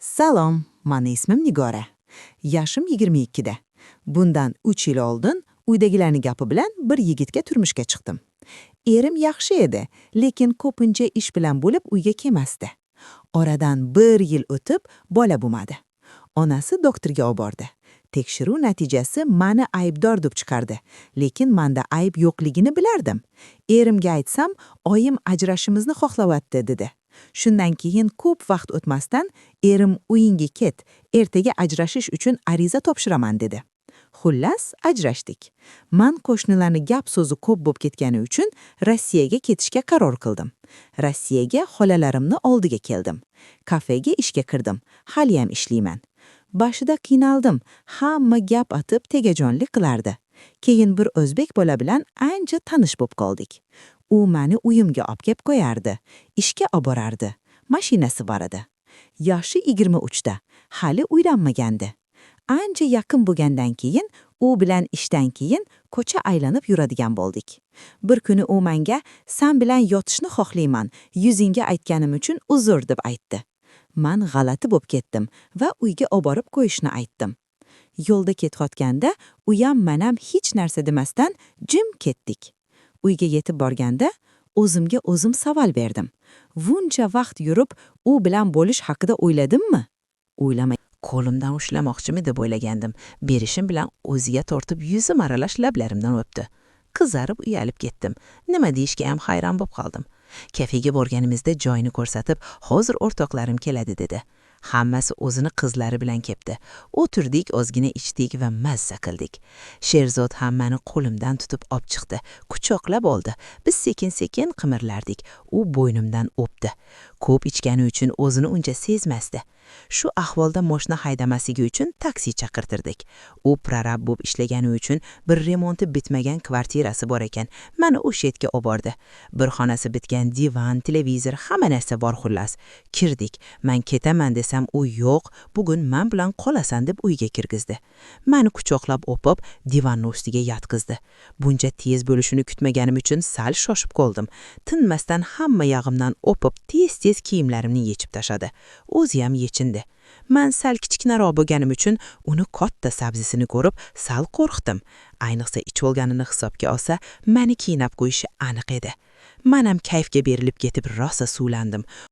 Salom, mani ismim Nigora. Yoshim 22da. Bundan 3 yil oldin uydagilarning gapi bilan bir yigitga turmushga chiqdim. Erim yaxshi edi, lekin ko'pincha ish bilan bo'lib uyga kelmasdi. Oradan bir yil o'tib bola bo'lmadi. Onasi doktorga olib. Tekshiruv natijasi mani aybdor deb chiqardi, lekin menda ayb yo'qligini bilardim. Erimga aytsam, oyim ajrashimizni xohlayapti, dedi. Shundan keyin ko'p vaqt o'tmasdan erim uyingga ket, ertaga ajrashish uchun ariza topshiraman, dedi. Xullas, ajrashdik. Man qo'shnilarni gap so'zi ko'p bo'lib ketgani uchun Rossiyaga ketishga qaror qildim. Rossiyaga xolalarimni oldiga keldim. Kafega ishga kirdim. Haliyam ishlayman. Boshida qiynaldim. Hamma gap atib tegajonlik qilardi. Keyin bir o'zbek bola bilan ancha tanish bo'lib qoldik. U meni uyimga olib kelib qo'yardi. Ishga olib borardi. Mashinasi bor edi. Yoshi 23 da. Hali uylanmagandi. Ancha yaqin bo'lgandan keyin u bilan ishdan keyin ko'cha aylanib yuradigan bo'ldik. Bir kuni u menga "San bilan yotishni xohlayman, yuzingga aytganim uchun uzr", deb aytdi. Man g'alati bo'lib ketdim va uyga olib borib qo'yishni aytdim. Yo'lda ketayotganda uyam manam hech narsa demasdan jim ketdik. Uyga yetib borganda o'zimga o'zim savol berdim. Buncha vaqt yurib u bilan bo'lish haqida o'yladimmi? O'ylamay Qo'limdan ushlamoqchimi deb o'ylagandim. Berishim bilan o'ziga tortib, yuzim aralash lablarimdan o'pdi. Qizarib uyalib ketdim. Nima deyishga ham hayron bo'lib qoldim. Kafega borganimizda joyini ko'rsatib, "Hozir o'rtoqlarim keladi", dedi. Hammasi o'zini qizlari bilan kepti. O'tirdik, ozgina ichdik va mazza qildik. Sherzod ham meni qo'limdan tutib olib chiqdi. Quchoqlab oldi. Biz sekin-sekin qimirlardik. U bo'ynimdan o'pdi. Ko'p ichgani uchun o'zini uncha sezmasdi. Shu ahvolda moshina haydamasligi uchun taksi chaqirtirdik. U prorab bo'lib ishlagani uchun bir remonti bitmagan kvartirasi bor ekan. Mani o'sha yerga obordi. Bir xonasi bitgan, divan, televizor, hamma narsa bor xullas. Kirdik. Men ketaman desam, u yo'q, bugun men bilan qolasan, deb uyga kirgizdi. Meni quchoqlab o'pib, divanni ustiga yotqizdi. Buncha tez bo'lishini kutmaganim uchun sal shoshib qoldim. Tinmasdan hamma yog'imdan o'pib, tez-tez kiyimlarimni yechib tashladi. O'zi ham yechindi. Man sal kichkinaroq bo'lganim uchun uni katta sabzisini ko'rib sal qo'rqdim. Ayniqsa icholganini hisobga olsa, meni qiynab qo'yishi aniq edi. Man ham kayfga berilib ketib rosa suvlandim.